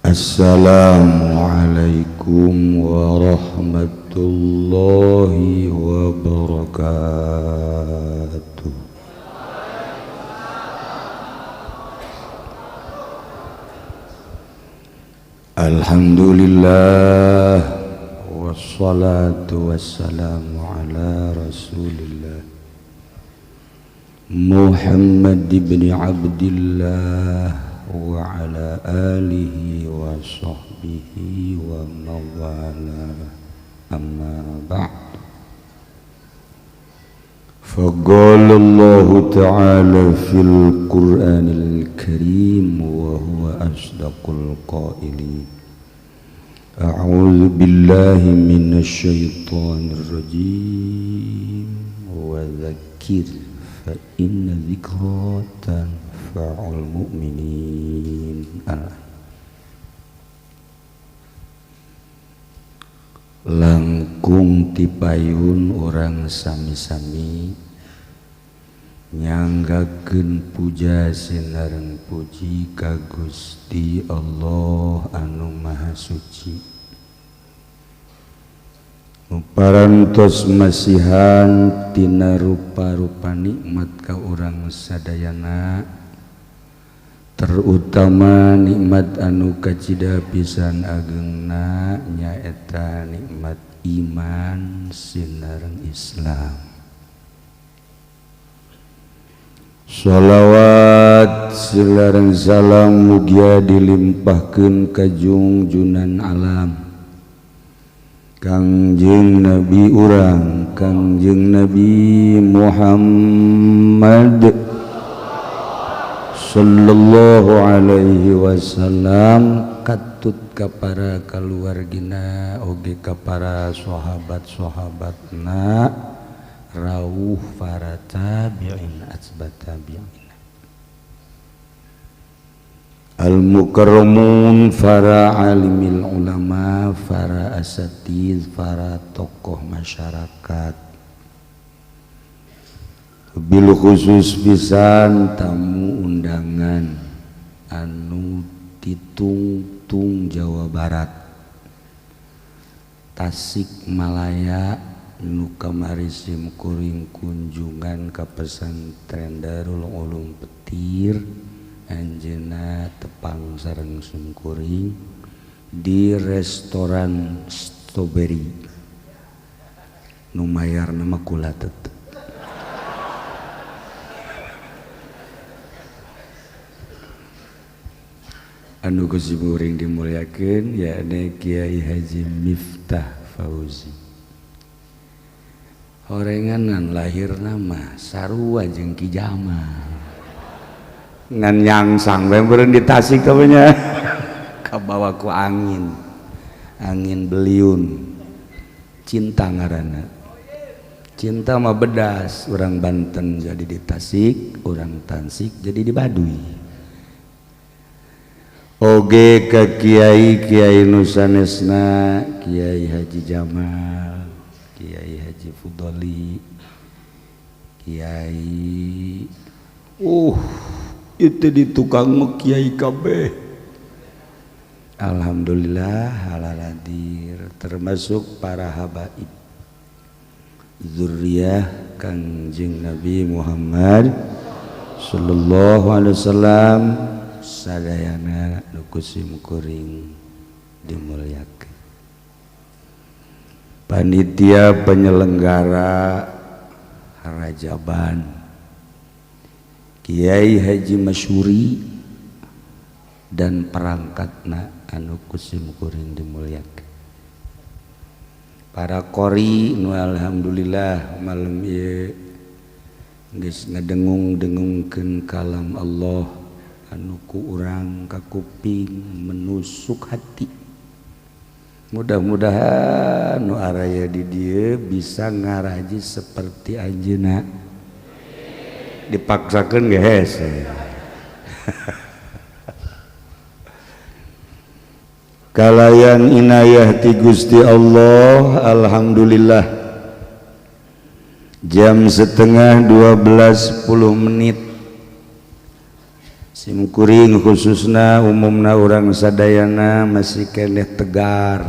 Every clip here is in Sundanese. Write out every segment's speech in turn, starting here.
Assalamualaikum warahmatullahi wabarakatuh. Alhamdulillah, wassalatu wassalamu ala rasulillah Muhammad ibn Abdillah wa ala alihi wa sahbihi wa mawala, amma ba'd. Faqala Allah ta'ala fil Qur'anil Karim wa huwa asdaqul qailin. A'udzu billahi minasy syaithanir rajim. Wa dzakkir fa inna dzikra tanfa'ul mu'minin. Langkung tipayun urang sami-sami nyanggakeun puja sinareng puji ka Gusti Allah anu Maha Suci. Parantos masihan tina rupa-rupa nikmat ka urang sadayana, terutama nikmat anu kacida pisan agengna nyaeta nikmat iman sinareng Islam. Shalawat silareng salam mugia dilimpahkeun ka jungjunan alam Kangjeng Nabi urang, Kangjeng Nabi Muhammad sallallahu alaihi wasallam, katut ka para kaluargina oge ka para sahabat-sahabatna, rawuh para tabi'in atsbat tabi'in, al-mukarramun, para alimil ulama, para asatiz, para tokoh masyarakat, bil khusus pisan tamu undangan anu ditungtung Jawa Barat, Tasikmalaya, nu kamari sim kuring kunjungan ka pesantren Darul Ulum Petir, anjeunna tepang sareng sungkuring di restoran Strawberry nu mayarna mah kula tetep. Anu ku simkuring dimuliakeun yakni Kiai Haji Miftah Fauzi. Horenganan lahirna mah sarua jeung Ki Jamal. Ngan nyangsang bae meureun di Tasik teh nya kabawa ku angin. Angin beliun. Cinta ngaranna. Cinta mah bedas, urang Banten jadi di Tasik, urang Tasik jadi di Baduy. Oge ka Kiai Kiai nu sanesna, Kiai Haji Jamal, Kiai Haji Fudoli, Kiai itu di tukang mah Kiai kabeh. Alhamdulillah halal hadir, termasuk para habaib zuriyah Kangjeng Nabi Muhammad sallallahu alaihi wasallam sadayana nu ku simkuring dimuliakeun. Panitia penyelenggara Rajaban Kiai Haji Masyuri dan perangkatna anu ku simkuring dimuliakeun. Para qori nu alhamdulillah malam ieu geus ngadengung-dengungkeun kalam Allah anu ku urang ka kuping menusuk hati. Mudah-mudahan nu araya di dieu bisa ngaraji seperti anjeunna. Dipaksakeun ge hese. Kalayan inayah ti Gusti Allah, alhamdulillah jam 11:30. Simkuring khususna umumna urang sadayana masih keneh tegar.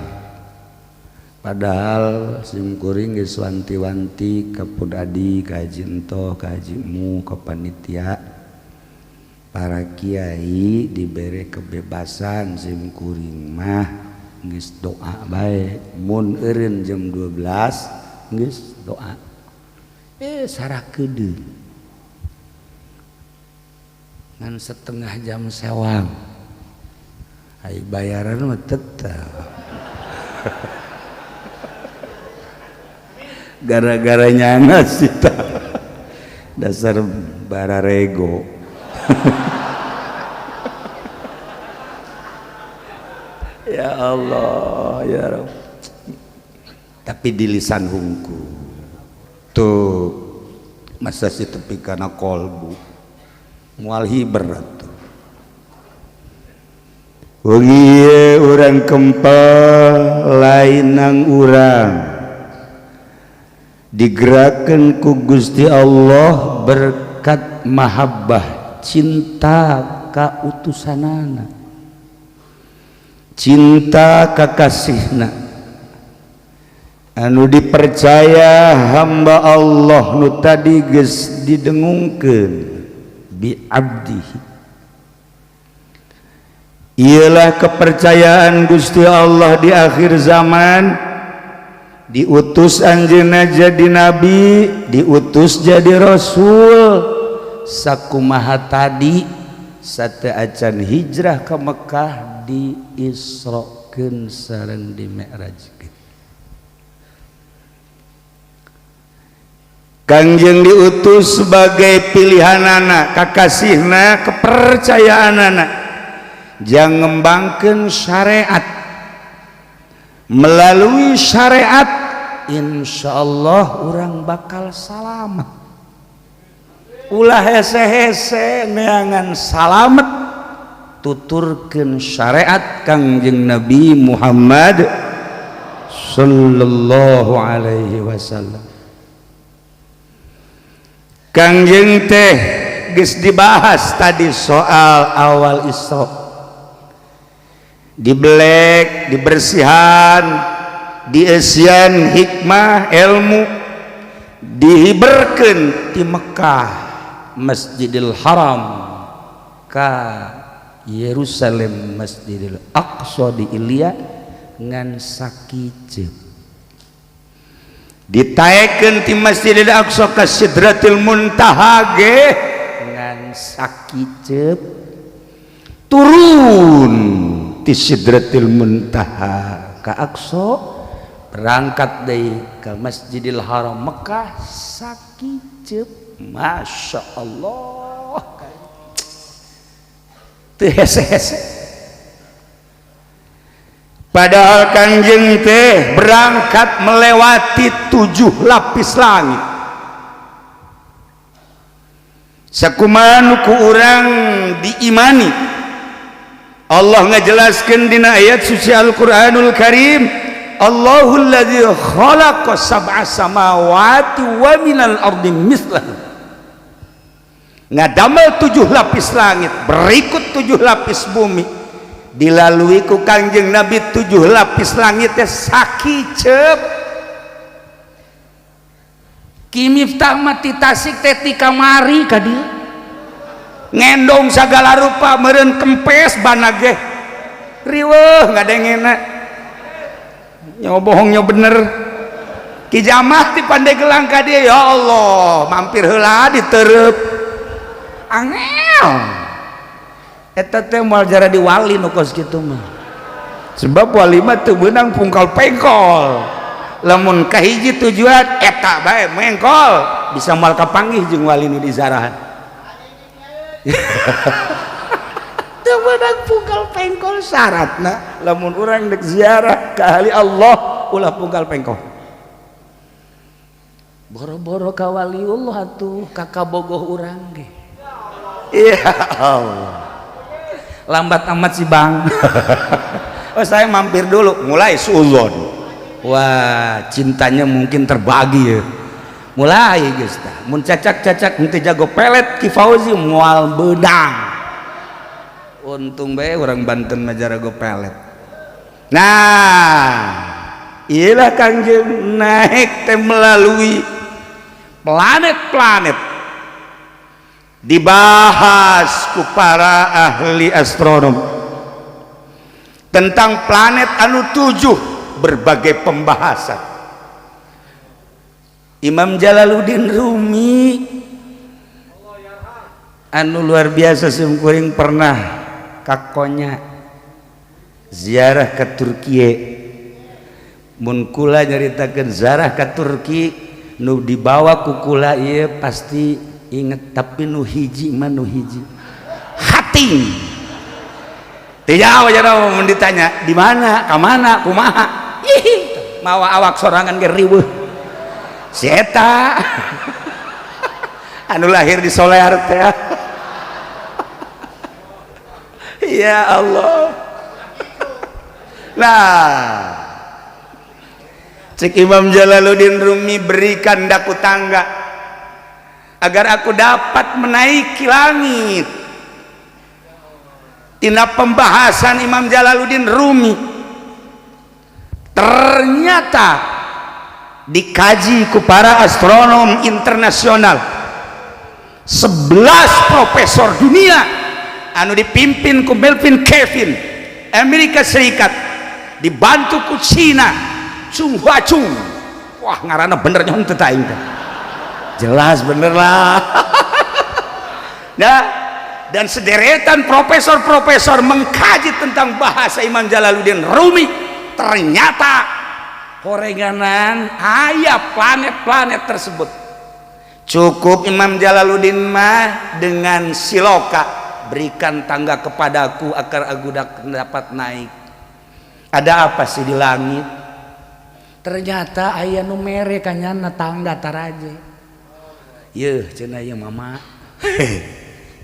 Padahal simkuring geus wanti-wanti ka Pun Adi, ka Haji Entoh, ka Haji Mu, ka panitia. Para kiai diberi kebebasan, simkuring mah geus doa bae. Mun eureun jam 12 geus doa. Sarah kedeung. Ngan setengah jam sewang ai bayaran mah tetep. Gara-gara nyana sih dasar bararego. Ya Allah ya Rabb. Tapi di lisan hungku tuh masa sih tepi kana kolbu mualhi berat tuh. Wengi urang kempel lainang urang digerakkan ku Gusti Allah berkat mahabbah cinta ka utusanana, cinta ka kasihna anu dipercaya hamba Allah nu tadi geus didengungkeun bi abdihi. Ialah kepercayaan Gusti Allah di akhir zaman, diutus anjeunna jadi nabi, diutus jadi rasul. Sakumaha tadi sateuacan hijrah ke Mekah diisrokeun sareng dimi'rajkeun. Kangjeng diutus sebagai pilihanana, kakasihna, kepercayaanana jang ngembangkeun syariat. Melalui syariat insyaallah urang bakal salamet. Ulah hese-hese neangan salamet, tuturkeun syariat Kangjeng Nabi Muhammad sallallahu alaihi wasallam. Kangjeng teh geus dibahas tadi soal awal Isra, dibelek, dibersihan, diesian hikmah ilmu, dihiberkeun ti Mekah Masjidil Haram ka Yerusalem Masjidil Aqsa di Ilya ngan sakiceup. Ditaekeun ti Masjidil Aqsa ka Sidratil Muntaha ge ngan sakiceup, turun ti Sidratil Muntaha ka Aqsa, berangkat deui ka Masjidil Haram Mekah sakiceup. Masya Allah, teu hese-hese. Padahal Kangjeng teh berangkat melewati 7 lapis langit. Sakumaha ku urang diimani, Allah ngajelaskeun dina ayat suci Al-Qur'anul Karim, Allahul ladzi khalaqa sab'a samawati wa minal ardi mithlahu. Ngadamel 7 lapis langit berikut 7 lapis bumi, dilalui ku Kangjeng Nabi 7 lapis langit teh sakiceup. Ki Miftah mah ti Tasik teh ti kamari ka dieu ngendong sagala rupa, meureun kempes bana ge riweuh ngadengena, nyo bohong nyo bener. Ki Jamah ti Pandeglang ka dieu, ya Allah mampir heula ditereup angel. Eta teh moal jara di wali nu kos kitu mah, sebab wali mah teu beunang pungkal pengkol. Lamun kahiji tujuan eta bae mengkol bisa moal kapanggih jeung wali nu dizarahan. Teu beunang pungkal pengkol syaratna lamun urang dek ziarah ka ahli Allah ulah pungkal pengkol. Boro-boro ka waliullah atuh ka kabogoh urang ge. Ya Allah, lambat amat sih bang. Oh saya mampir dulu, mulai suuzon. Wah cintanya mungkin terbagi ya. Mulai geus tah mun cacak-cacak henteu jago pelet Ki Fauzi moal beunang. Untung bae orang Banten mah jarago pelet. Nah, iyalah Kangjeng naik teh melalui planet-planet. Dibahas ku para ahli astronom tentang planet anu 7, berbagai pembahasan. Imam Jalaluddin Rumi anu luar biasa, simkuring pernah kakonya ziarah ke Turki. Mun kula nyaritakeun ziarah ke Turki nu dibawa ku kula ieu pasti inget, tapi nu hiji mah nu hiji hating teu jauh aja. Mun ditanya di mana, ka mana, kumaha, ih mawa awak sorangan ge riweuh. Si eta anu lahir di Solear teh. Ya Allah. Nah, cek Imam Jalaluddin Rumi, berikan daku tangga agar aku dapat menaiki langit. Tina pembahasan Imam Jalaluddin Rumi ternyata dikaji ku para astronom internasional, 11 profesor dunia anu dipimpin ku Melvin Kevin Amerika Serikat, dibantu ku Cina Chung Hua Chung. Wah, ngaranna bener nya teu aing teh, jelas bener lah. Nah, dan sederetan profesor-profesor mengkaji tentang bahasa Imam Jalaluddin Rumi, ternyata horenganan aya planet-planet tersebut. Cukup Imam Jalaluddin mah dengan siloka, berikan tangga kepadaku agar aku dapat naik. Ada apa sih di langit? Ternyata aya nu mere kanyana tangga taraje. Yeuh cenah ieu mama.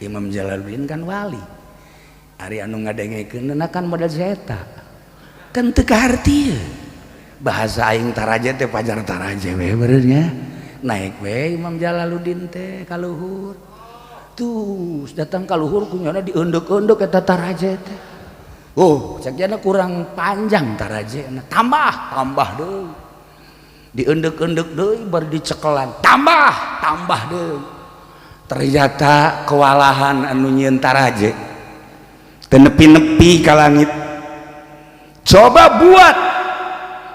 Imam Jalaluddin kan wali. Ari anu ngadengekeun kan model zeta. Kan teu kaharti. Bahasa aing taraje teh pajar taraje we beureunya. Naik we Imam Jalaluddin teh ka luhur. Tuh, datang ka luhur kunyana dieundek-eundek eta taraje teh. Oh, cek jana kurang panjang taraje. Tambah, tambah deui. Dieundek-eundek deui bar dicekelan. Tambah, tambah deui. Ternyata kewalahan anu nyieun taraje. Teu nepi-nepi ka langit. Coba buat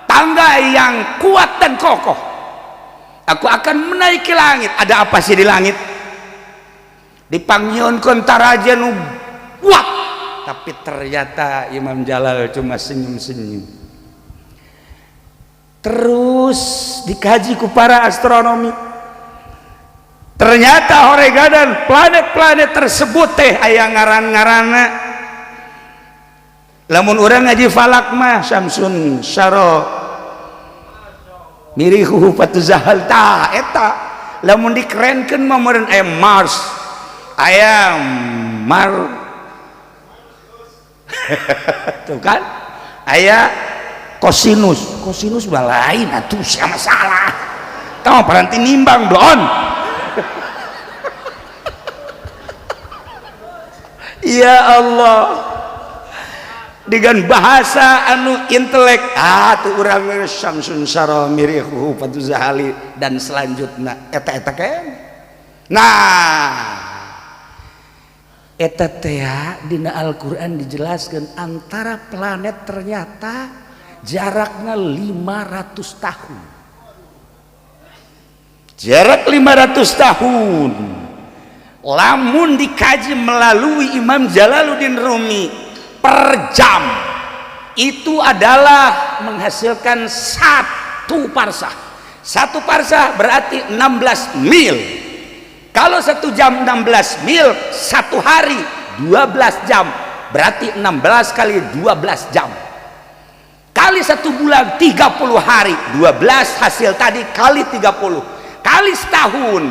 tangga yang kuat dan kokoh. Aku akan menaiki langit. Ada apa sih di langit? Dipanggihkeun taraje nu kuat, tapi ternyata Imam Jalal cuma senyum-senyum. Terus dikaji ku para astronomi, ternyata horegadan planet-planet tersebut teh aya ngaran-ngaranna. Lamun urang ngaji falak mah Syamsun Syaro mirihu fatuzahal ta eta, lamun dikerenkeun mah meureun aya Mars, aya Mar tuh kan, aya kosinus, kosinus mah lain atuh, sama salah kamu paranti nimbang blon. Ya Allah, dengan bahasa anu intelek tuh urang Syamsun Syaro mirihu fatuzahali dan selanjutnya eta-eta kan. Nah, eta teh dina Al-Qur'an dijelaskan antara planet ternyata jaraknya 500 tahun. Jarak 500 tahun. Lamun dikaji melalui Imam Jalaluddin Rumi per jam itu adalah menghasilkan 1 parsah. 1 parsah berarti 16 mil. Kalau 1 jam 16 mil, 1 hari 12 jam, berarti 16 kali 12 jam. Kali 1 bulan 30 hari, 12 hasil tadi kali 30. Kali setahun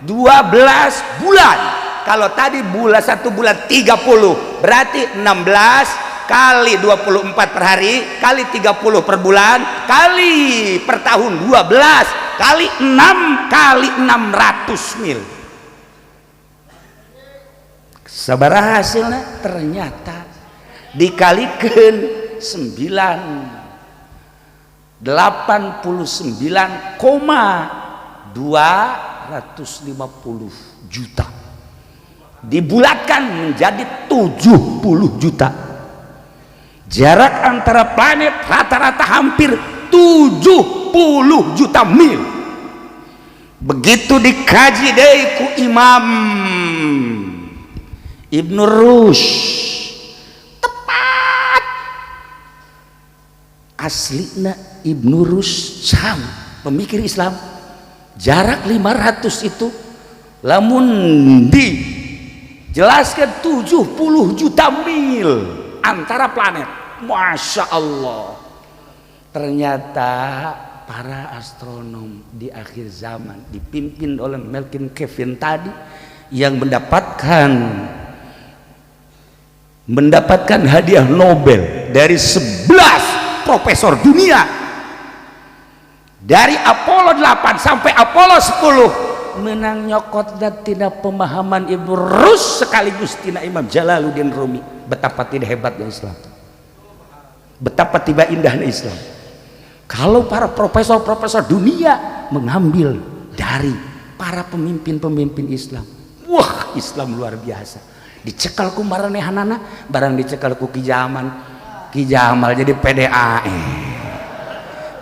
12 bulan. Kalau tadi bulan 1 bulan 30, berarti 16 kali 24 per hari, kali 30 per bulan, kali per tahun 12 kali 6 kali 600 mil. Sabaraha hasilna? Ternyata dikalikan 9 89,250 juta, dibulatkan menjadi 70 juta. Jarak antara planet rata-rata hampir 70 juta mil. Begitu dikaji deui ku Imam Ibnu Rushd, tepat aslina Ibnu Rushd sama pemikir Islam. Jarak 500 itu lamun dijelaskan 70 juta mil antara planet. Masya Allah, ternyata para astronom di akhir zaman dipimpin oleh Melvin Kevin tadi yang mendapatkan mendapatkan hadiah Nobel dari 11 profesor dunia, dari Apollo 8 sampai Apollo 10, menang nyokot dan tidak pemahaman Ibnu Rushd sekaligus tina Imam Jalaluddin Rumi. Betapa tidak hebatnya Islam, betapa tiba indahnya Islam, kalau para profesor-profesor dunia mengambil dari para pemimpin-pemimpin Islam. Wah, Islam luar biasa. Dicekal ku maranehanana, barang dicekal ku Ki Jamal, Ki Jamal jadi PDAE,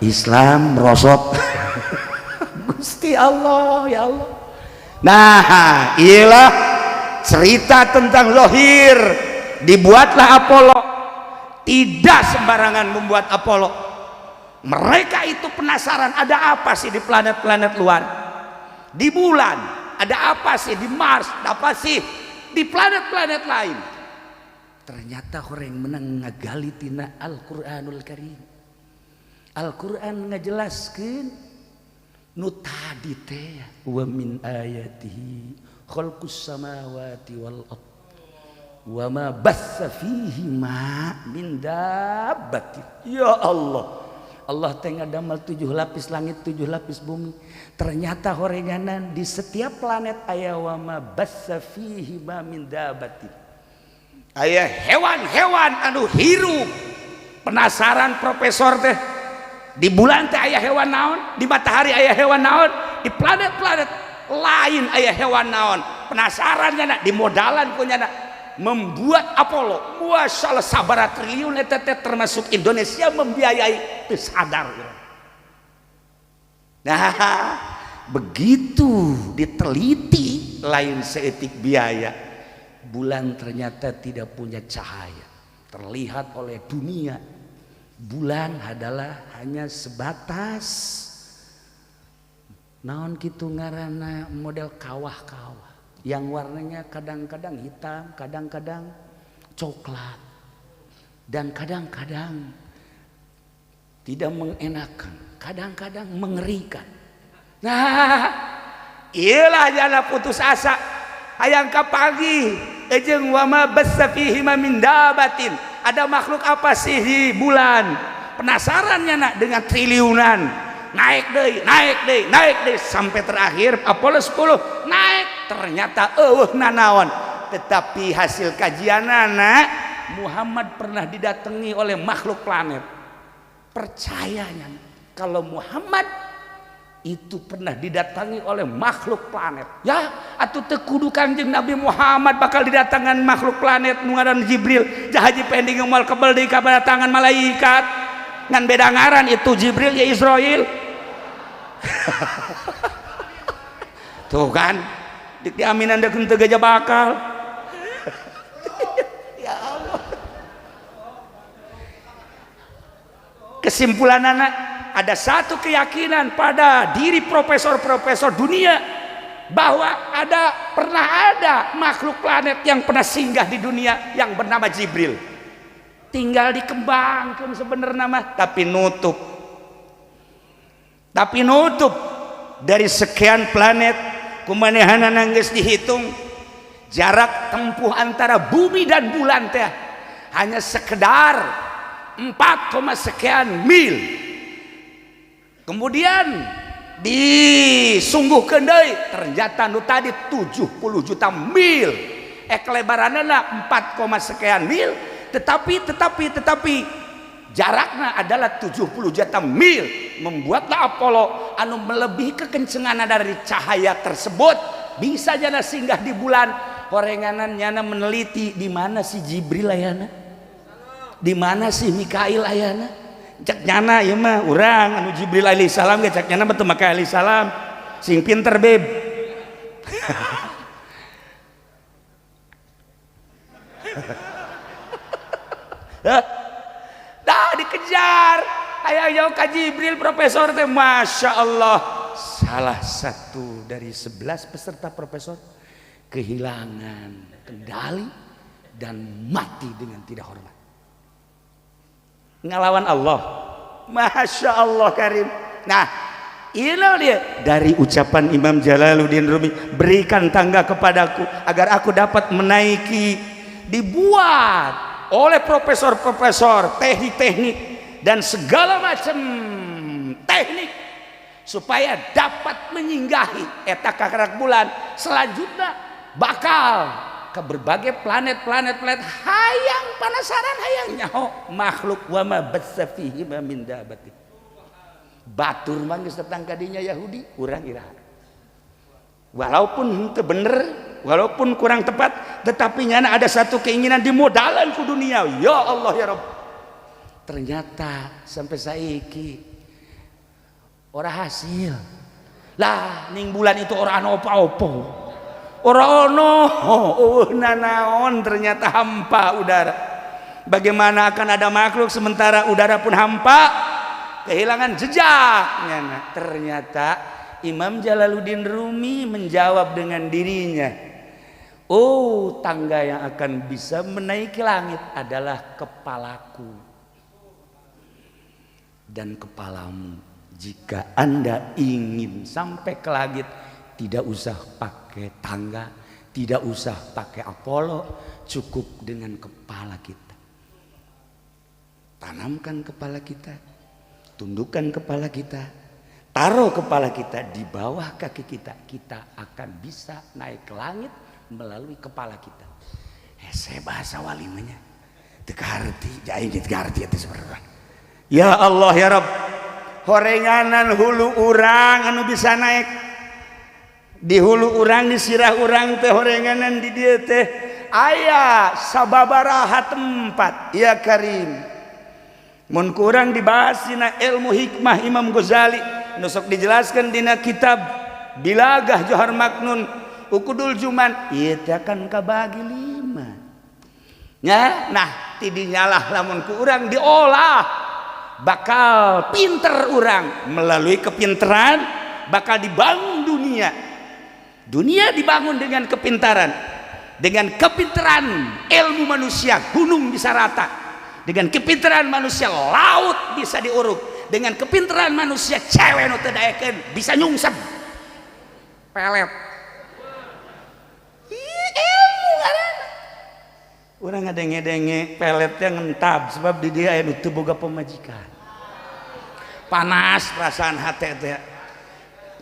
Islam merosot. Gusti Allah, ya Allah. Nah, iyalah cerita tentang lohir. Dibuatlah Apollo. Tidak sembarangan membuat Apollo. Mereka itu penasaran, ada apa sih di planet-planet luar, di bulan, ada apa sih di Mars, apa sih di planet-planet lain. Ternyata orang menang ngagali tina Al-Quranul Karim. Al-Quran ngajelaskeun nu tadi teh, wa min ayatihi khalqus samawati wal ard wa ma batsa fihi ma min dabbatin. Ya Allah, Allah teh ngadamel tujuh lapis langit, tujuh lapis bumi. Ternyata horenganan di setiap planet aya wa ma batsa fihi ma min dabbatin, aya hewan-hewan anu hirup. Penasaran profesor teh, di bulan teh aya hewan naon, di matahari aya hewan naon, di planet-planet lain aya hewan naon. Penasaran nyana, di modalan ku nyana membuat Apollo. Wah, salah sabara triliun eta teh, termasuk Indonesia membiayai, teu sadar. Nah, begitu diteliti, lain seetik biaya. Bulan ternyata tidak punya cahaya terlihat oleh dunia. Bulan adalah hanya sebatas naon kitu ngaranna, model kawah-kawah yang warnanya kadang-kadang hitam, kadang-kadang coklat, dan kadang-kadang tidak mengenakan, kadang-kadang mengerikan. Nah, iyalah jana putus asa hayang kapanggih jeung wama bassa fihi min dabatin, ada makhluk apa sih di bulan. Penasaran nak dengan triliunan, naik deh, naik deh, naik deh, sampai terakhir Apollo 10 naik, ternyata eueuh nanaon. Tetapi hasil kajian anak Muhammad pernah didatangi oleh makhluk planet. Percayanya kalau Muhammad itu pernah didatangi oleh makhluk planet, ya atau teu kudu Kanjeng Nabi Muhammad bakal didatangan makhluk planet nu ngaran Jibril. Haji pending moal kebel deui kadatangan malaikat, ngan beda ngaran, itu Jibril ya Israel. Tuh kan dik diaminan dek henteu gajah bakal. Ya Allah, kesimpulan anak, ada satu keyakinan pada diri profesor-profesor dunia bahwa ada, pernah ada makhluk planet yang pernah singgah di dunia yang bernama Jibril. Tinggal dikembangkan sebenarnya mah, tapi nutup, tapi nutup. Dari sekian planet kumanehanana geus dihitung, jarak tempuh antara bumi dan bulan teh hanya sekedar 4, sekian mil. Kemudian disungguhkeun deui, ternyata nu tadi 70 juta mil. Kelebaranana 4, sekian mil, tetapi tetapi tetapi jaraknya adalah 70 juta mil. Membuatlah Apollo anu melebihi kekencengan dari cahaya tersebut bisa jana singgah di bulan. Horenganan nyana meneliti di mana si Jibril ayana, di mana si Mikail ayana. Cek nyana ieu mah urang anu Jibril alaihi salam ge, cek nyana betul Mikail alaihi salam sing pinter, beb. Dah dikejar hayang jauh ka Jibril. Profesor teh, Masya Allah, salah satu dari 11 peserta profesor kehilangan kendali dan mati dengan tidak hormat ngelawan Allah. Masya Allah Karim. Nah, ini dia dari ucapan Imam Jalaluddin Rumi, berikan tangga kepadaku agar aku dapat menaiki. Dibuat oleh profesor-profesor teknik-teknik dan segala macam teknik supaya dapat menyinggahi eta kakarak bulan. Selanjutnya bakal ke berbagai planet-planet planet, hayang penasaran, hayang nyaho makhluk. Wa ma batsa fihi min dabati. Batur mah geus datang ka dinya, Yahudi urang iraha. Walaupun henteu bener, walaupun kurang tepat, tetapi nyana ada satu keinginan di modalan ku dunia. Ya Allah ya Rabb, ternyata sampai saiki ora hasil lah. Ning bulan itu ora ana apa-apa, ora ono, oh nanaon. Ternyata hampa udara. Bagaimana akan ada makhluk sementara udara pun hampa, kehilangan jejak nyana? Ternyata Imam Jalaluddin Rumi menjawab dengan dirinya, oh, tangga yang akan bisa menaiki langit adalah kepalaku dan kepalamu. Jika Anda ingin sampai ke langit, tidak usah pakai tangga, tidak usah pakai Apollo, cukup dengan kepala kita. Tanamkan kepala kita, tundukkan kepala kita, taruh kepala kita di bawah kaki kita, kita akan bisa naik ke langit melalui kepala kita. Hese bahasa walimanya. Teu kaharti, aing teu kaharti eta sebenarnya. Ya Allah ya Rabb. Horenganan hulu urang anu bisa naik. Di hulu urang, di sirah urang teh, horenganan di dieu teh aya sababaraha tempat, ya Karim. Mun kurang dibahas dina ilmu hikmah Imam Ghazali, nu sok dijelaskan dina kitab Bilagah Johar Maknun, Ukudul Juman, ieu teh akan kabagi lima nya. Nah, tidinyalah lamun ku urang diolah bakal pinter urang. Melalui kepintaran bakal dibangun dunia. Dunia dibangun dengan kepintaran. Dengan kepintaran ilmu manusia, gunung bisa rata. Dengan kepintaran manusia, laut bisa diuruk. Dengan kepintaran manusia, cewek nu teu daekeun bisa nyungsep pelet. Ih, ilmu ngaranna. Urang ngadenge-denge peletnya ngentab sebab di dia aya nu teu boga pamajikan. Panas perasaan hati teh,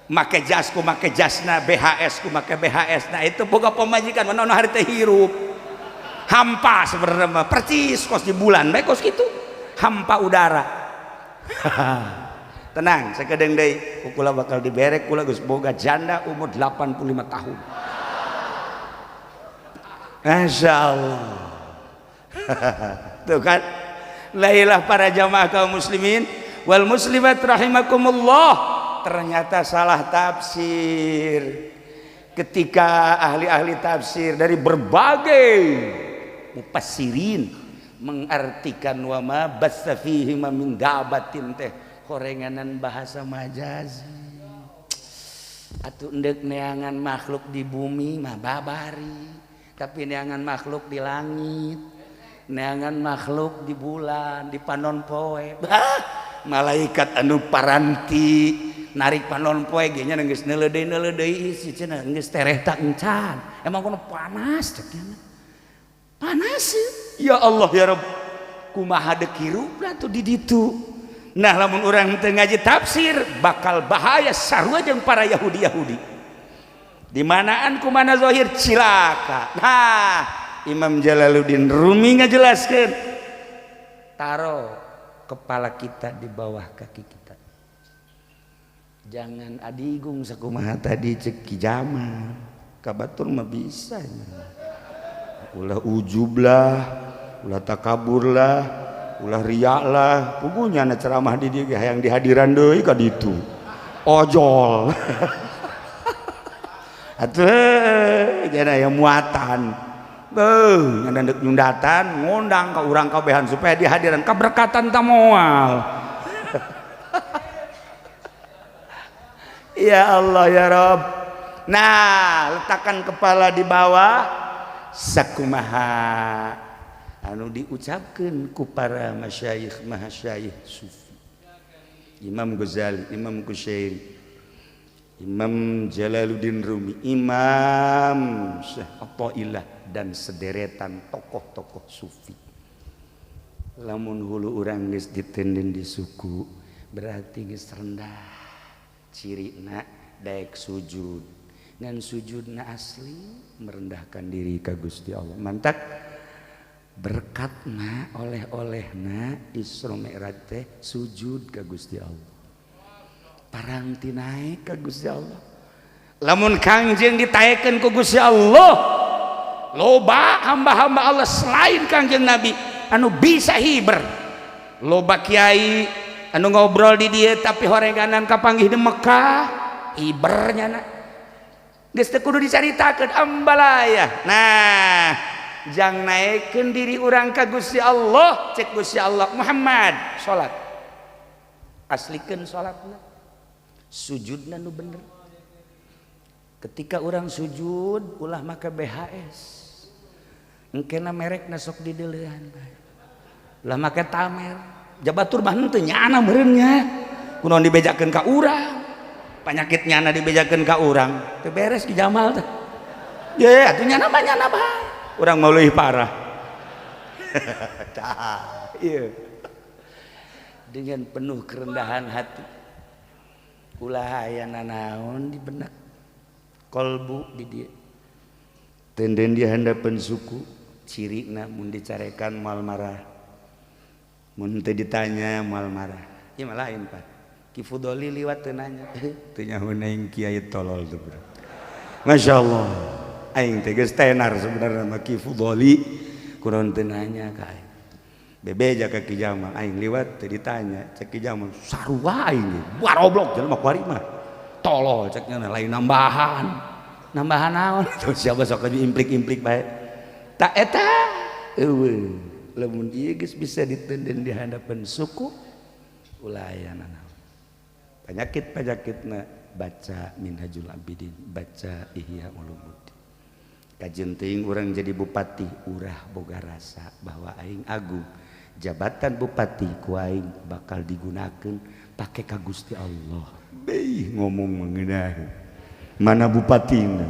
make jas ku make jasna, BHS ku make BHS. Nah, itu boga pamajikan mana hari teh hirup hampa sebenarnya mah, percis kos di bulan bae, kos gitu hampa udara. Tenang, sakedeung deui kula bakal diberek. Kula geus boga janda umur 85 tahun. Masya Allah. Tuh kan. Lailah para jamaah kaum muslimin wal muslimat rahimakumullah. Ternyata salah tafsir ketika ahli-ahli tafsir dari berbagai mufassirin mengartikan wa ma batsa fihi min dabatin teh horenganan bahasa majazi. Atuh endek neangan makhluk di bumi mah babari, tapi neangan makhluk di langit, neangan makhluk di bulan, di panon poe. Bah, malaikat anu paranti narik panon poe ge nya geus neuleudeuy-neuleudeuy isi cenah, geus tereh tak encan. Emang kono panas cek nya. Panas ya Allah ya Rabb, kumaha deuk hirupna tuh di ditu. Nah, lamun urang teu ngaji tafsir bakal bahaya, sarua jeung para Yahudi-Yahudi. Di manaan ku mana zahir cilaka. Nah, Imam Jalaluddin Rumi ngajelaskeun, taro kepala kita di bawah kaki kita. Jangan adigung sakumaha tadi cek Ki Jamal. Ka batur mah bisa. Ulah ujub lah, ulah takabur lah, ulah riya lah. Pugunya na ceramah di dieu hayang dihadiran deui ka ditu. Ojol. Atuh jana aya muatan. Beuh, nyana deuk nyundatan ngundang ka urang kabehan supaya dihadiran kaberkatan ta moal. Ya Allah ya Rabb. Nah, letakkan kepala di bawah sakumaha anu diucapkeun ku para masyayikh mahasyayikh sufi. Imam Ghazali, Imam Qushairi, Imam Jalaluddin Rumi, Imam Syekh Athaillah dan sederetan tokoh-tokoh sufi. Lamun hulu urang geus ditenden di suku berarti geus rendah. Cirina daek sujud ngan sujudna asli merendahkan diri ka Gusti Allah. Mantak berkatna oleh-olehna Isra Mi'raj teh sujud ka Gusti Allah. Paranti naik ka Gusti Allah. Lamun Kangjeng ditaekeun ku Gusti Allah, loba hamba-hamba Allah selain Kangjeng Nabi anu bisa hiber. Loba kiai anu ngobrol di dia tapi horenganan kapanggih di Mekah hibernya na geus teu kudu dicaritakeun ambalaya. Nah, jang naekkeun diri urang ka Gusti Allah, cek Gusti Allah Muhammad salat. Aslikeun salatna. Sujudna nu bener. Ketika urang sujud ulah make BHS. Engkena merekna sok dideuleuan bae. Ulah make tamer. Jabatur mah henteu nyana meureun nya. Kunaon dibejakeun ka urang? Panyakit nyana dibejakeun ka urang, teu beres Ki Jamal teh. Ye, atuh nyana mah nyana bae. Urang mah leuwih parah. Tah, ieu. Dengan penuh kerendahan hati. Ulah aya nanaon di benak kolbu di dieu. Tenden di handapeun suku, cirina mun dicarekan moal marah. Mun teu ditanya moal marah. Ieu mah lain, Pak. Ki Fudoli liwat teu nanya. Teu nyaho aing kiai tolol teh, bro. Masya Allah. Aing teh geus tenar sebenarnya mah Ki Fudoli kunaon teu nanya ka aing. Bebeja ka Ki Jamal, aing liwat teu ditanya. Cek Ki Jamal, sarua aing ge. Baroblok jelema kuari mah. Tolol cek nya lain nambahan. Nambahan naon? Tuh siapa sok implik-implik bae. Tak eta eueuh. Lamun ieu geus bisa ditenden di hadapan suku ulah aya nanaon. Penyakit-penyakitna baca Minhajul Abidin, baca Ihya Ulumuddin. Kajeun teuing urang jadi bupati, urah boga rasa bahwa aing agung. Jabatan bupati ku aing bakal digunakeun pake ka Gusti Allah. Beuh ngomong mengenai mana bupatina.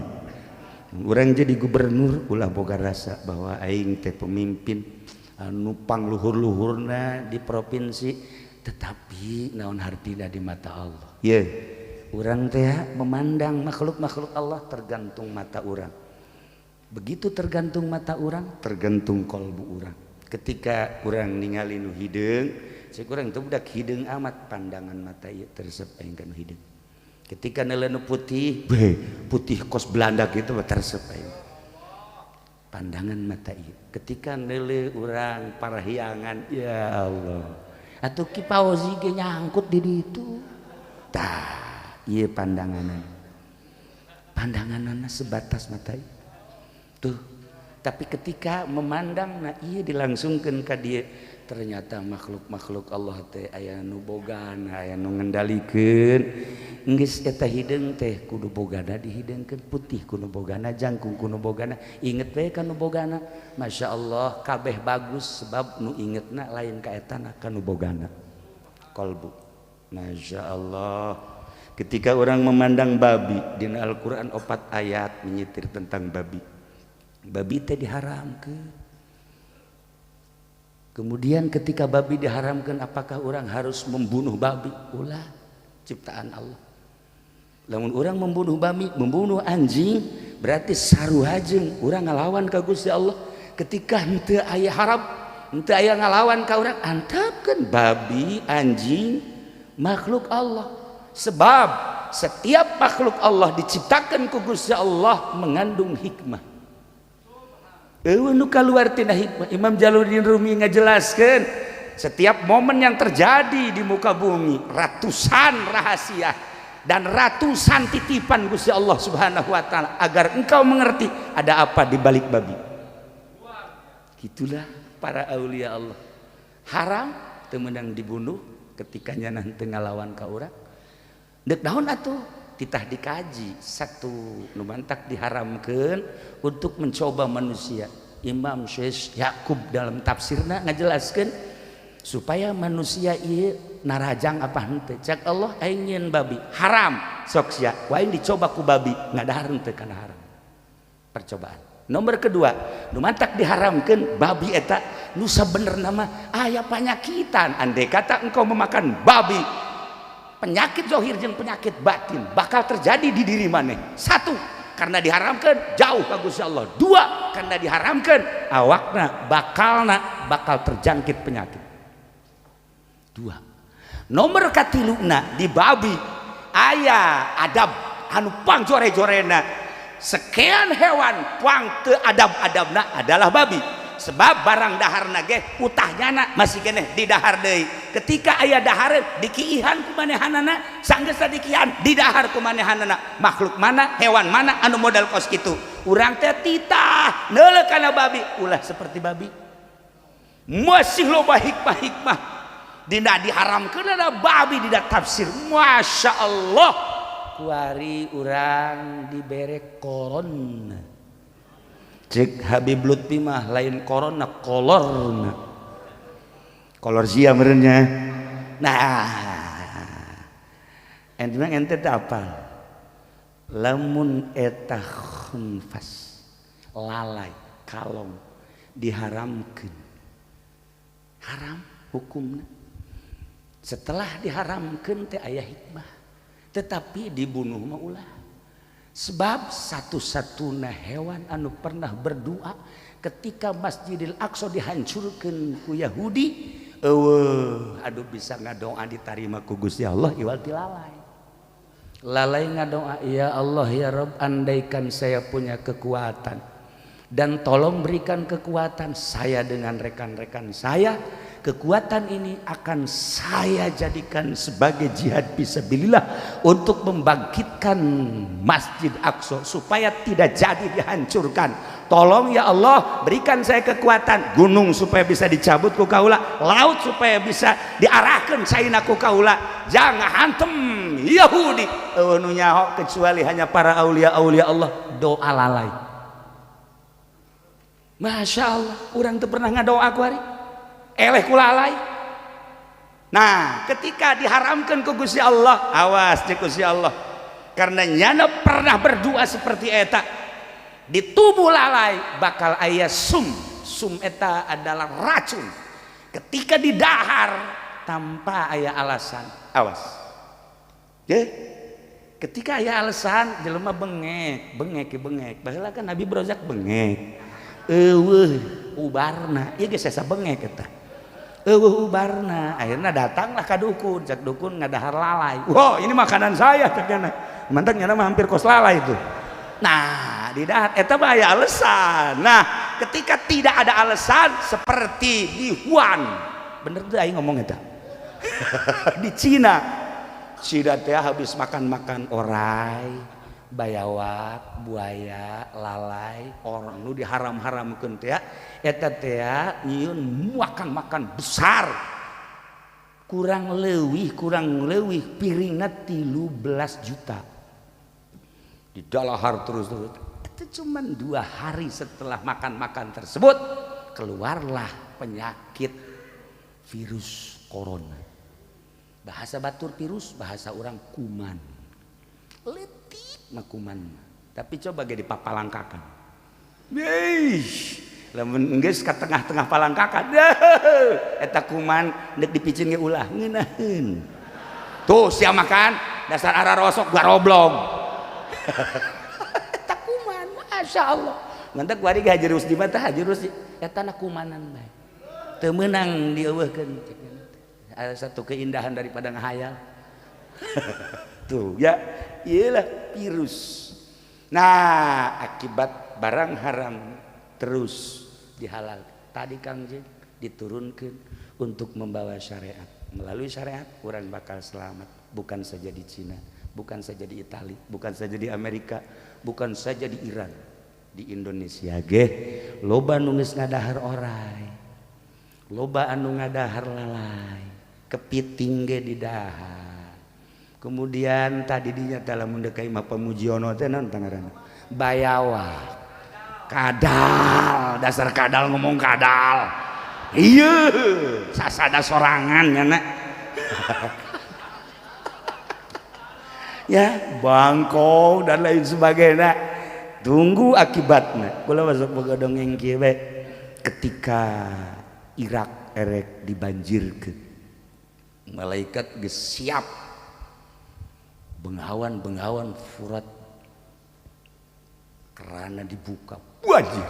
Urang jadi gubernur ulah boga rasa bahwa aing teh pemimpin anu pangluhur-luhurna di provinsi, tetapi naon hartina di mata Allah. Ye, urang teh memandang makhluk-makhluk Allah tergantung mata urang. Begitu tergantung mata urang, tergantung kolbu urang. Ketika urang ningali nu hideung, cek urang teh budak hideung amat, pandangan mata ieu teresep aing ka nu hideung. Ketika neuleuh nu putih, beuh, putih kos Belanda kitu mah teresep aing. Pandangan mata ieu. Ketika neuleuh urang parahyangan, ya Allah. Atuh Ki Fauzi ge nyangkut di ditu. Tah, ieu pandanganna. Pandanganna sebatas mata ieu. Tuh, tapi ketika memandang nah ieu dilangsungkeun ka dieu, ternyata makhluk-makhluk Allah teh aya nu bogana, aya nu ngendalikeun. Geus eta hideung teh kudu bogana dihideungkeun, putih kudu bogana, jangkung kudu bogana, inget we ka nu bogana. Masya Allah kabeh bagus sebab nu ingetna lain ka etana ka nu bogana. Kolbu. Masya Allah. Ketika orang memandang babi dina Al-Qur'an 4 ayat menyitir tentang babi. Babi teh diharamkeun. Kemudian ketika babi diharamkan, apakah orang harus membunuh babi? Ulah, ciptaan Allah. Lamun urang membunuh babi, membunuh anjing, berarti sarua jeung urang ngalawan ka Gusti Allah. Ketika henteu aya harap, henteu aya ngalawan ka urang, antepkeun babi, anjing, makhluk Allah. Sebab setiap makhluk Allah diciptakan ku Gusti Allah mengandung hikmah. Euweuh nu kaluar tina hikmah. Imam Jalaluddin Rumi ngajelaskeun setiap momen yang terjadi di muka bumi ratusan rahasia dan ratusan titipan Gusti Allah Subhanahu wa taala agar engkau mengerti ada apa di balik babi. Itulah para aulia Allah. Haram teu meunang dibunuh ketika nyana teu ngalawan ka urang. Deuk naon atuh? Titah dikaji satu nu mantak diharamkeun untuk mencoba manusia. Imam Syekh Yakub dalam tafsirna ngajelaskeun supaya manusia ieu narajang apa henteu. Cek Allah, aing nyieun babi haram, sok sia ku aing dicoba ku babi ngadahar henteu kana haram. Percobaan nomor kedua nu mantak diharamkeun babi eta nu sabenerna mah aya panyakitan. Andai kata engkau memakan babi, penyakit zahir jeung penyakit batin bakal terjadi di diri maneh. Satu, karena diharamkan jauh ka Gusti Allah. Dua, karena diharamkan awakna bakalna bakal terjangkit penyakit. Dua. Nomor katiluna, di babi aya adab anu pangjore-jorena. Sekian hewan pang teu adab-adabna adalah babi. Sebab barang daharna ge utahnyana masih keneh di dahar deui. Ketika aya dahareun dikiihan ku manehanana, sanggeusna dikiihan di dahar ku manehanana. Makhluk mana, hewan mana anu modal kos kitu? Urang teh titah neuleuh kana babi, ulah seperti babi. Masih loba hikmah-hikmah dina diharamkeun ada babi dina tafsir. Masya Allah, kuari urang dibere corona. Cek Habib Lutfi mah lain corona, kolorna, kolor sia merenya. Nah, ente mah ente teh apal lamun eta khunfas, lalai, kalong diharamkeun, haram hukumna. Setelah diharamkeun teh aya hikmah, tetapi dibunuh mah ulah. Sebab satu-satunya hewan anu pernah berdoa ketika Masjidil Aqsa dihancurkan ku Yahudi, eueuh aduh bisa ngadoa ditarima ku Gusti Allah iwal ti lalai. Lalai ngadoa, "Ya Allah, ya Rabb, andaikan saya punya kekuatan dan tolong berikan kekuatan saya dengan rekan-rekan saya, kekuatan ini akan saya jadikan sebagai jihad fisabilillah untuk membangkitkan Masjid Aqsa supaya tidak jadi dihancurkan. Tolong ya Allah, berikan saya kekuatan, gunung supaya bisa dicabut ku kaula, laut supaya bisa diarahkan caina ku kaula, jangan hantem Yahudi." Euweuh nu nyaho kecuali hanya para aulia-aulia Allah, doa lalai. Masya Allah, urang teu pernah ngadoa ku hari eleh ku lalai. Nah, ketika diharamkan ku Gusti Allah, awas cek Gusti Allah, karena nyana pernah berdoa seperti eta, di tubuh lalai bakal aya sum. Sum eta adalah racun. Ketika didahar tanpa aya alasan, awas ya. Ketika aya alasan, jelema bengek bengek bengek. Baheula kan Nabi Brozak bengek, euweuh ubarna. Ieu geus asa bengek eta, euweuh ubarna. Akhirnya datanglah ka dukun. Cek dukun, ngadahar lalai. "Wah, ini makanan saya," cek nyana. Mantak nyana mah hampir kos lalai itu. Nah, di dahar eta mah aya alasan. Nah, ketika tidak ada alasan seperti di Wuhan, bener tuh aing ngomong eta, di Cina. Cina teh habis makan-makan orai, bayawak, buaya, lalai, orang nu diharam-haramkeun teh eta teh nyieun makan-makan besar, kurang leuwih piringna 13 juta di dalahar terus terus. Itu cuman 2 hari setelah makan-makan tersebut keluarlah penyakit virus corona. Bahasa batur virus, bahasa orang kuman. Letik mah kuman, tapi coba ge dipapalangkakan. Yeih, lamun geus ka tengah-tengah palangkakan, eta kuman nek dipicin ge ulah ngeunaheun. Tuh sia makan. Dasar arah rosok garoblog. Tak kuman, Masya Allah. Mantak kuari ge Haji Rusdi mah tah Haji Rusdi eta na kumanan bae. Teu meunang dieuweuhkeun. Ada satu keindahan daripada ngahayal. Tuh ya, iyalah virus. Nah, akibat barang haram terus dihalal. Tadi Kang Jeng diturunkan untuk membawa syariat. Melalui syariat orang bakal selamat, bukan saja di Cina, bukan saja di Itali, bukan saja di Amerika, bukan saja di Iran, di Indonesia ge loba nu geus ngadahar orai, loba anu ngadahar lalai, kepiting ge didahar. Kemudian tadi dinyata lamun deuk ka imah Pamujiono teh naon tangaranna? Bayawak. Kadal, dasar kadal ngomong kadal. Iya, sasada sorangan nya nak. Ya, bangkong dan lain sebagainya. Tunggu akibatnya. Kula masuk boga dongeng kieu bae. Ketika Irak erek dibanjirkeun, malaikat geus siap bengawan-bengawan Furat kerana dibuka banjir.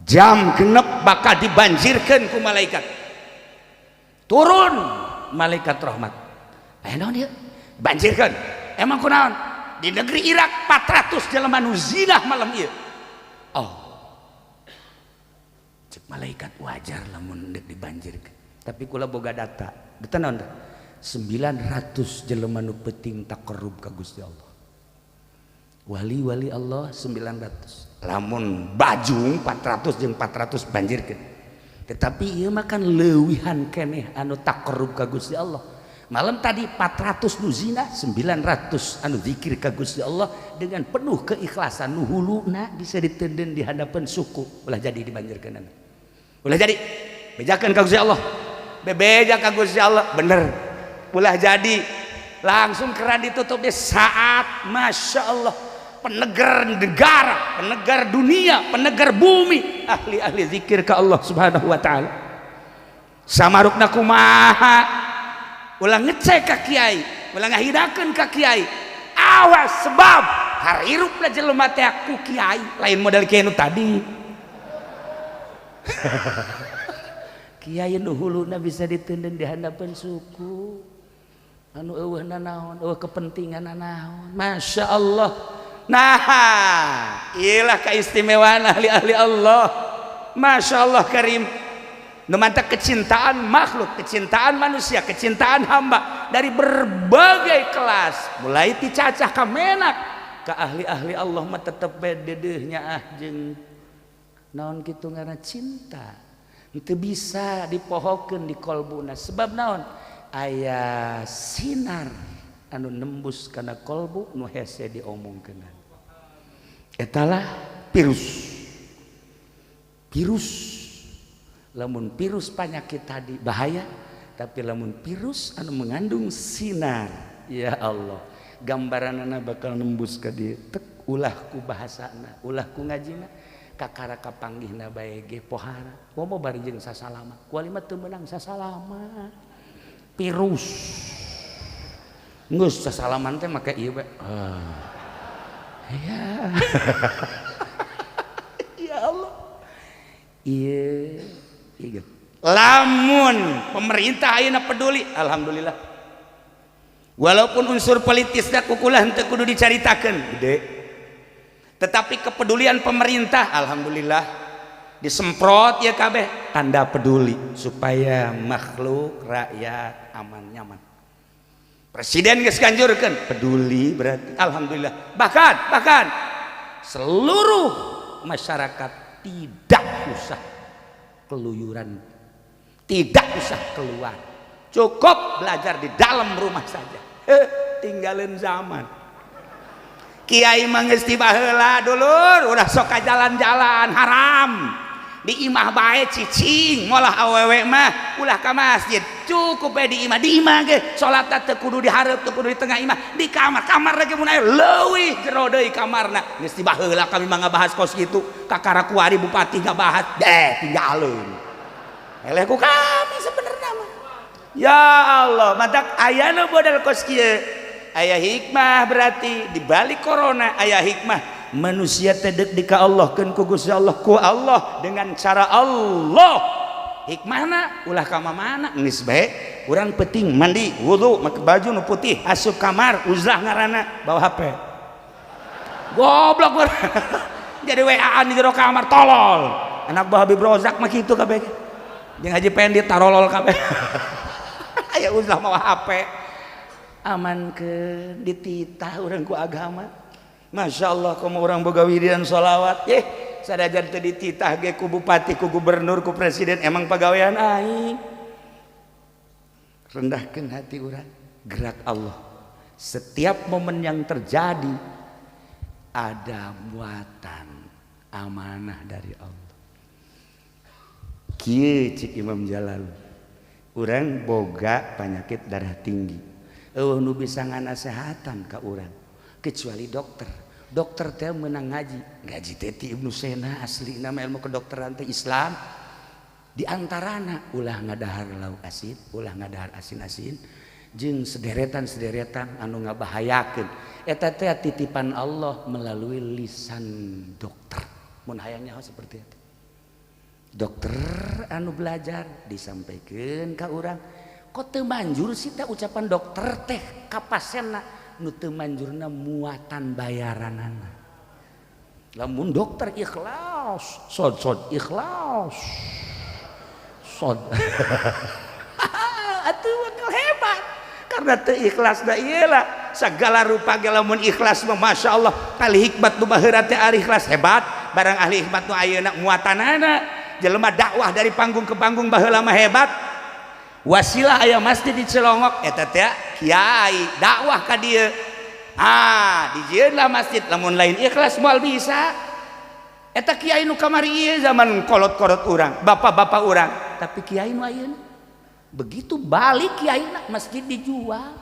Jam genep bakal dibanjirkan ku malaikat. Turun malaikat rahmat. Naon ieu? Banjirkan. Emang kunaon? Di negeri Irak 400 jelema nu zinah malam ieu. Oh. Cek malaikat wajar lamun deuk dibanjirkeun. Tapi kula boga data. Data naon teh? 900 jelema nu penting taqarrub ka Gusti Allah. Wali-wali Allah 900. Lamun bajung 400 jeung 400 banjirkeun. Tetapi ieu mah kan leuwihan keneh anu taqarrub ka Gusti Allah. Malam tadi 400 nu zina, 900 anu zikir ka Gusti Allah dengan penuh keikhlasan nu huluna bisa ditenden di hadapan suku. Ulah jadi dibanjirkeun. Ulah jadi. Bejakeun ka Gusti Allah. Bebeja ka Gusti Allah, bener. Ulah jadi langsung keran ditutup di saat Masya Allah penegar negara, penegar dunia, penegar bumi, ahli-ahli zikir ke Allah Subhanahu wa ta'ala. Samarukna kumaha, ulah ngecek ka kiai, ulah ngahidakeun ka kiai, awas sebab harirupna jelema teh ku kiai lain model kiai nu tadi. Kiai nu huluna bisa ditenden di handapeun suku anu eueuhna naon, eueuh kepentingan naon. Masya Allah. Nah, iyalah keistimewaan ahli-ahli Allah. Masya Allah karim. Nu mantak kecintaan makhluk, kecintaan manusia, kecintaan hamba dari berbagai kelas, mulai ti cacah ka menak ka ahli-ahli Allah mah tetep bae dedeuhnya ah jeung naon kitu ngaranna cinta. Teu bisa dipohokeun di kolbuna sebab naon? Aya sinar anu nembus kana kolbu nu hese diomongkeun. Etalah virus. Virus. Lamun virus penyakit tadi bahaya, tapi lamun virus anu mengandung sinar, ya Allah, gambaranana bakal nembus ka dieu. Tek ulah ku bahasana, ulah ku ngajina, kakara kapanggihna bae ge pohara. Komo bari jeung sasalama. Kuali mah teu meunang sasalama. Virus. Geus sasalaman teh make ieu bae. Ya. Ya Allah. Ieu ieu. Lamun pemerintah ayeuna peduli, alhamdulillah. Walaupun unsur politisna kukulah henteu kudu dicaritakeun, gede. Tetapi kepedulian pemerintah alhamdulillah disemprot ya kabeh tanda peduli supaya makhluk rakyat aman nyaman. Presiden geus ganjurkeun peduli berarti alhamdulillah. Bahkan bahkan seluruh masyarakat tidak usah keluyuran, tidak usah keluar, cukup belajar di dalam rumah saja. Tinggalin zaman kiai mah geus ti baheula dulur udah sok ka jalan-jalan haram di imah bae cicing molah awewe mah ulah ka masjid cukup bae di imah ge salat teu kudu di hareup teu kudu di tengah imah di kamar kamar lagi mun aya leuwih jero deui kamarna geus ti baheula kami mah ngabahas kos kitu kakara kuari bupati ngabahas deh tinggalin eleh ku kami sebenarnya mah. Ya Allah, matak aya nu model kos kieu. Aya hikmah berarti di balik corona aya hikmah. Manusia teh deuk di ka Allah keun ku Gusti Allah, ku Allah dengan cara Allah. Hikmahna ulah ka mana geus bae urang penting mandi wudu make baju nu putih asup kamar uzlah ngaranna bawa HP. Goblok jadi WA-an di jero kamar tolol. Anak buah Habib Rozak mah kitu kabeh. Jeung Haji Pendi tarolol kabeh. Aya uzlah mawa HP. Amankeun dititah urang ku agama. Masya Allah kamu orang boga wiridan sholawat yeh sadajan teu dititah ge ku bupati ku gubernur ku presiden emang pagawean aing. Rendahkeun hati urang, gerak Allah. Setiap momen yang terjadi ada muatan amanah dari Allah. Kieu cik Imam Jalal, urang boga penyakit darah tinggi, eueuh nu bisa nganasehatan ka urang kecuali dokter. Dokter teh menang ngaji, ngaji teh ti Ibnu Sina asli nama ilmu kedokteran teh Islam. Di antarana ulah ngadahar lauk asin, ulah ngadahar asin-asin, jeung sederetan-sederetan anu ngabahayakeun. Eta teh titipan Allah melalui lisan dokter. Mun hayang nyaho seperti itu. Dokter anu belajar disampaikan ka urang, kok teu manjur sih teh ucapan dokter teh ka pasienna? Nu teu manjurna muatan bayaranana. Lamun dokter ikhlas, sod-sod ikhlas. Sod. Atuh bakal hebat. Karena teu ikhlas da ieu lah segala rupa ge lamun ikhlas mah Masya Allah ahli hikmat nu baheula teh ahli ikhlas hebat, barang ahli hikmat nu ayeuna muatanana jelema dakwah dari panggung ke panggung baheula mah hebat. Wasilah aya masjid di Cilongok eta teh kiai dakwah ka dieu. Ah, dijieunlah masjid lamun lain ikhlas moal bisa. Eta kiai nu kamari ieu zaman kolot-kolot urang, bapak-bapak urang, tapi kiai nu ayeuna begitu balik kiai na masjid dijual.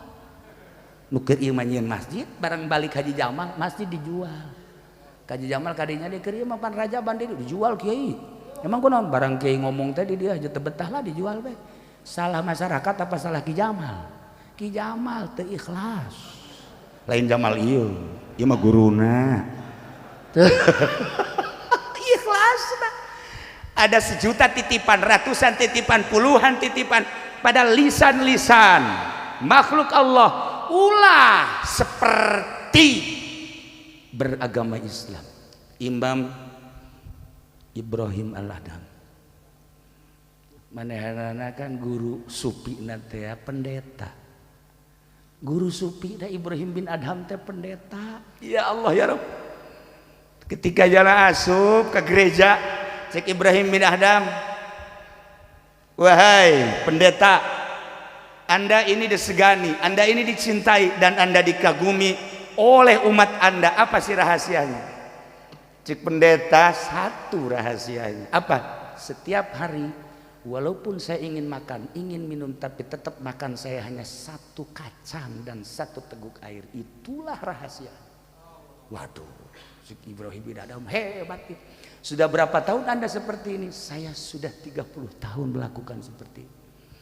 Nu keur ieu mah nyieun masjid, barang balik Haji Jamal masjid dijual. Haji Jamal kadinya di keur ieu mah pan rajaban dijual kiai. Emang kunaon barang kiai ngomong teh di dia aja teu betah lah dijual bae. Salah masyarakat apa salah Ki Jamal? Ki Jamal teu ikhlas. Lain Jamal ieu, ieu mah guruna. Ikhlas nah. Ada sejuta titipan, ratusan titipan, puluhan titipan pada lisan-lisan makhluk Allah ulah seperti beragama Islam. Imam Ibrahim Al-Adham manehanana kan guru supi teh pendeta. Guru supi da Ibrahim bin Adham teh pendeta. Ya Allah ya Rabb. Ketika jalan asup ke gereja, cek Ibrahim bin Adham, wahai pendeta, Anda ini disegani, Anda ini dicintai dan Anda dikagumi oleh umat Anda. Apa sih rahasianya? Cek pendeta, satu rahasianya. Apa? Setiap hari walaupun saya ingin makan, ingin minum, tapi tetap makan saya hanya satu kacang dan satu teguk air. Itulah rahasia. Waduh, Ibrahim bin Adham hebat. Sudah berapa tahun Anda seperti ini? Saya sudah 30 tahun melakukan seperti ini.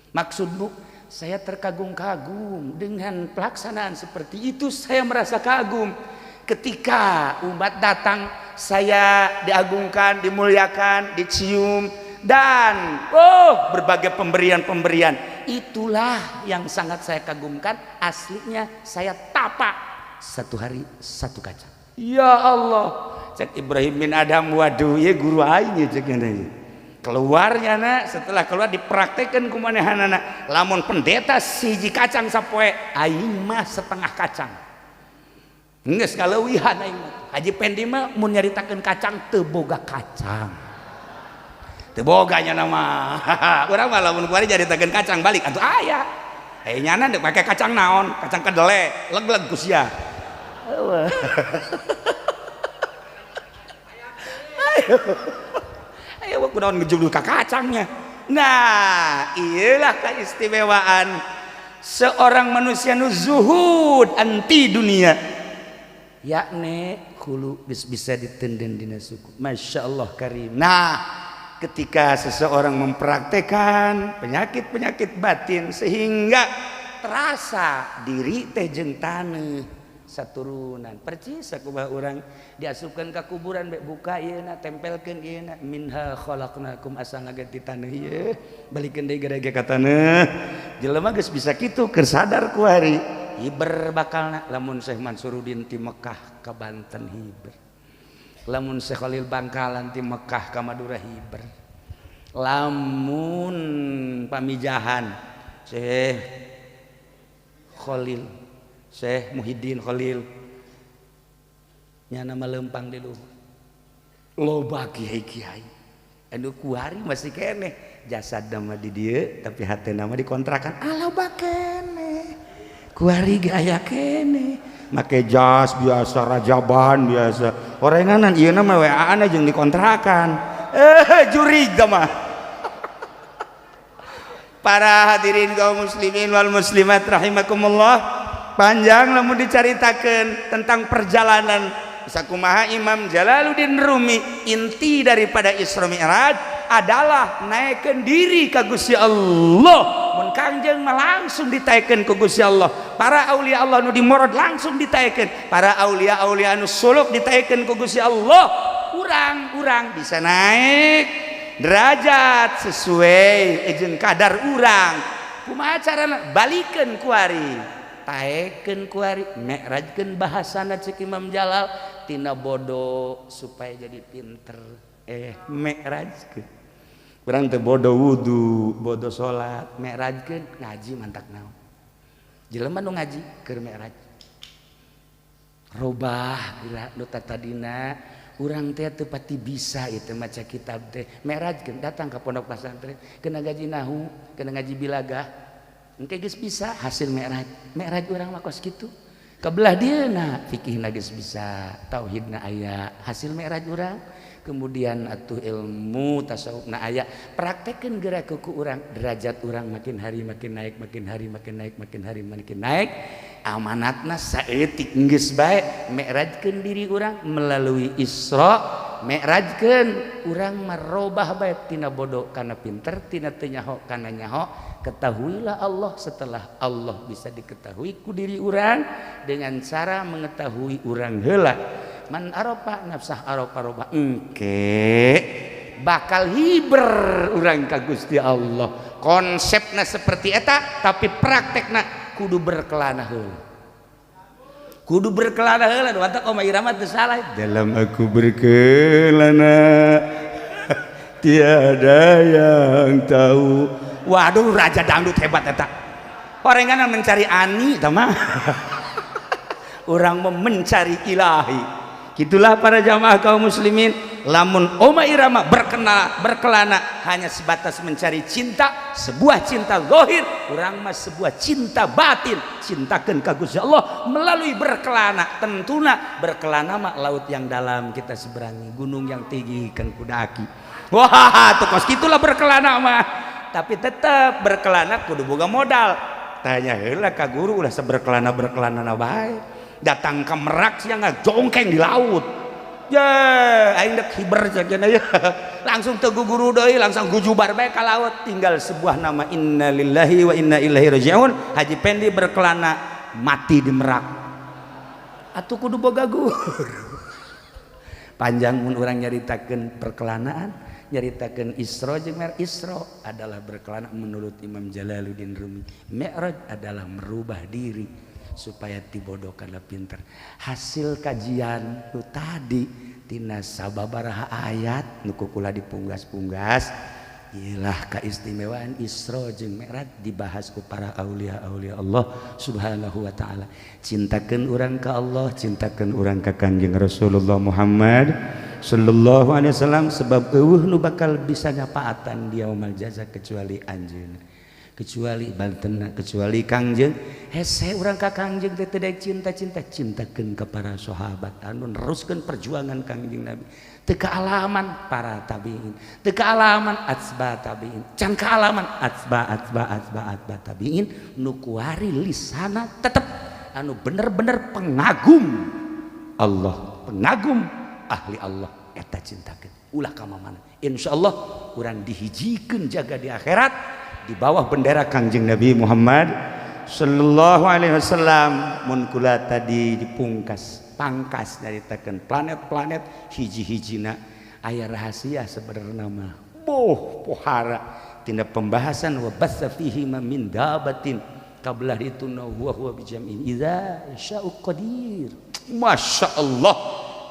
Maksudmu, saya terkagum-kagum dengan pelaksanaan seperti itu. Saya merasa kagum. Ketika umat datang, saya diagungkan, dimuliakan, dicium, dan oh berbagai pemberian-pemberian. Itulah yang sangat saya kagumkan. Aslinya saya tapa satu hari satu kacang. Ya Allah, cek Ibrahim bin Adham, waduh ya guru aing cek nya. Keluarnya nak, setelah keluar dipraktekkan ku manehanana. Lamun pendeta siji kacang sapoe, aing mah setengah kacang. Geus kaleuwihan aing mah. Haji Pendi mah mun nyaritakeun kacang teu boga kacang. Teu boga nya nama. Urang mah lamun kuari nyaritakeun kacang balik atuh aya. Eh nyana deuk make kacang naon? Kacang kedele, leg-leg ku sia. Ayo. Ayo kunaon ngejulur ka kacangnya. Nah, iyalah keistimewaan seorang manusia nu zuhud anti dunia. Yakni hulu bisa ditenden dina suku. Masya Allah karim. Nah, Ketika seseorang mempraktekan penyakit-penyakit batin sehingga terasa diri teh jeung taneuh saturunan, percis sakumaha urang diasupkeun ka kuburan, bek buka ieu na, tempelkeun ieu na, minha khalaqnakum, asalna ge ti taneuh ieu, balikeun deui gede ka taneuh. Jelema geus bisa kitu, keur sadar kuari hiber bakalna. Lamun Syekh Mansuruddin ti Mekah ka Banten hiber, lamun Syekh Khalil Bangkalan ti Mekah ka Madura hiber, lamun Pamijahan Syekh Khalil, Syekh Muhyiddin Khalil nya, nama lempang di luhur, loba kiai-kiai anu kuari masih keneh jasad nama di dieu tapi hati nama dikontrakan, ah, loba keneh kuari ge aya keneh make jas biasa, rajaban biasa, orenganan ieu nama WA-an jeung dikontrakan, eh, jurig mah. Para hadirin kaum muslimin wal muslimat rahimakumullah, panjang lamun dicaritakeun tentang perjalanan sakumaha Imam Jalaluddin Rumi. Inti daripada Isra Mi'raj adalah naikkan diri ka Gusti Allah. Mun Kangjeng mah langsung ditaikeun ku Gusti Allah, para aulia Allah nu dimorod langsung ditaikeun, para aulia aulia anu suluk ditaikeun ku Gusti Allah. Urang-urang bisa naik derajat sesuai jeung kadar urang. Kumaha carana? Balikeun kuari, taekeun kuari, mi'rajkeun. Bahasana cek Imam Jalal, tina bodoh supaya jadi pinter, eh, mi'rajkeun. Urang teh bodoh wudu, bodoh salat, mi'rajkeun ngaji. Mantak naon jelema nu ngaji keur mi'raj, robah geura nu tadina urang teh teu pati bisa itu maca kitab teh, mi'rajkeun datang ke pondok pesantren, kena ngaji nahu, kena ngaji bilagah, engke geus bisa. Hasil mi'raj, mi'raj urang mah kos kitu. Kebelah dia na fikihna geus bisa, tauhidna aya, hasil mi'raj urang. Kemudian atuh ilmu tasawufna aya, praktekeun geura ku urang, derajat urang makin hari makin naik, makin hari makin naik, makin hari makin naik. Amanatna saeutik geus bae, mi'rajkeun diri urang melalui Isra Mi'rajkeun. Urang merubah bae tina bodoh kana pinter, tina teu nyaho kana nyaho. Ketahuilah Allah. Setelah Allah bisa diketahui ku diri urang dengan cara mengetahui urang heula, man arofa nafsah arofa roba, engke bakal hiber urang ka Gusti Allah. Konsepna seperti eta, tapi praktekna kudu berkelana heula, kudu berkelana heula. Mantap, Oma Irama teu salah dalam aku berkelana, tiada yang tahu. Waduh, raja dangdut hebat eta. Orengan mencari ani tah mah, urang mencari ilahi. Gitulah para jamaah kaum muslimin. Lamun Oma Irama berkenal berkelana hanya sebatas mencari cinta, sebuah cinta zahir, urang mah sebuah cinta batin, cintakan ka Gusti Allah melalui berkelana. Tentuna berkelana mah laut yang dalam kita seberangi, gunung yang tinggi kan kudaki. Wah, tuh kos gitulah berkelana mah. Tapi tetap berkelana kudu boga modal. Tanya heula ka guru, ulah seberkelana berkelana bae. Datang ke Merak sia ngajongkeng di laut ya, aing dek hiber saja ya, langsung teu guru deui, langsung gujubar bae ka laut, tinggal sebuah nama, innalillahi wa inna ilaihi rajiun. Haji Pendi berkelana mati di Merak. Atuh kudu boga guru. Panjang mun urang nyaritakeun perkelanaan, nyaritakeun Isra jeung Mi'raj. Isra adalah berkelana menurut Imam Jalaluddin Rumi, Mi'raj adalah merubah diri supaya tibodoh kana pinter. Hasil kajian nu tadi tina sababaraha ayat nu kukula dipunggas-punggas ialah keistimewaan Isra jeung Mi'raj dibahas ku para aulia-aulia Allah Subhanahu wa taala. Cintakeun urang ka Allah, cintakeun urang ka Kangjeng Rasulullah Muhammad sallallahu alaihi wasallam, sebab euweuh nu bakal bisa nyapaatan di yaumul jaza kecuali anjeunna, kecuali Banten, kecuali Kangjeng. Hese urang ka Kangjeng teh teu cinta-cinta, cintakeun ka para sahabat anu neruskeun perjuangan Kangjeng Nabi. Teu kaalaman para tabiin, teu kaalaman atsba tabiin, can kaalaman atsba atsba atsba atsba tabiin, nu kuari lisana tetep anu bener-bener pengagum Allah, pengagum ahli Allah. Eta cintakeun, ulah ka mana. Insyaallah. Urang dihijikeun jaga di akhirat di bawah bendera Kangjeng Nabi Muhammad sallallahu alaihi wasallam. Mun kula tadi dipungkas pangkas nyaritakeun planet-planet, hiji-hijina aya rahasia sebenarnya mah. Boh, pohara tina pembahasan wa batsa fihi min dabatin kabelah itu huwa huwa bijam'in idza sya'u qadir. Masya Allah,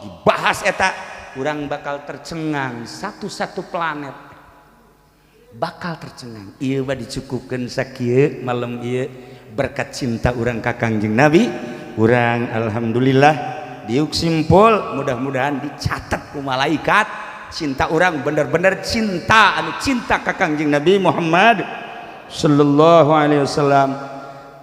dibahas eta urang bakal tercengang, satu-satu planet bakal tercengang. Ieu mah dicukupkeun sakieu malam ieu. Berkat cinta urang ka Kangjeng Nabi, urang alhamdulillah diuk simpul. Mudah-mudahan dicatat ku malaikat cinta urang bener-bener cinta anu cinta ka Kangjeng Nabi Muhammad sallallahu alaihi wasallam.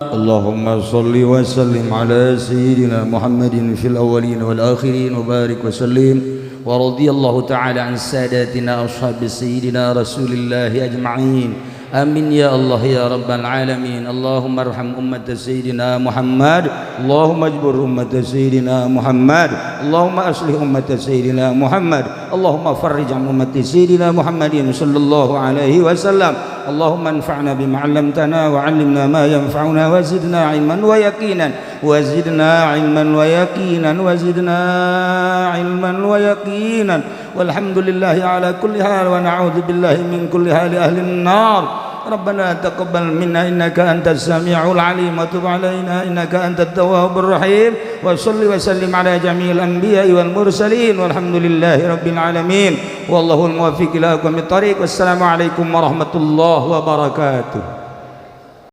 اللهم صل وسلم على سيدنا محمد في الأولين والآخرين وبارك وسلم، ورضي الله تعالى عن ساداتنا أصحاب سيدنا رسول الله أجمعين. آمين يا الله يا رب العالمين. اللهم ارحم أمة سيدنا محمد، اللهم اجبر أمة سيدنا محمد، اللهم أصلح أمة سيدنا محمد، اللهم فرج عن أمة سيدنا محمد صلى الله عليه وسلم. اللهم انفعنا بما علمتنا وعلمنا ما ينفعنا وزدنا علما ويقينا، وزدنا علما ويقينا، وزدنا علما ويقينا. والحمد لله على كل حال ونعوذ بالله من كل حال أهل النار. ربنا تقبل منا إنك أنت السميع العليم وتب علينا إنك أنت التواب الرحيم، وصل وسلم على جميع الأنبياء والمرسلين، والحمد لله رب العالمين، والله الموفق إلى أقوم الطريق. والسلام عليكم ورحمة الله وبركاته.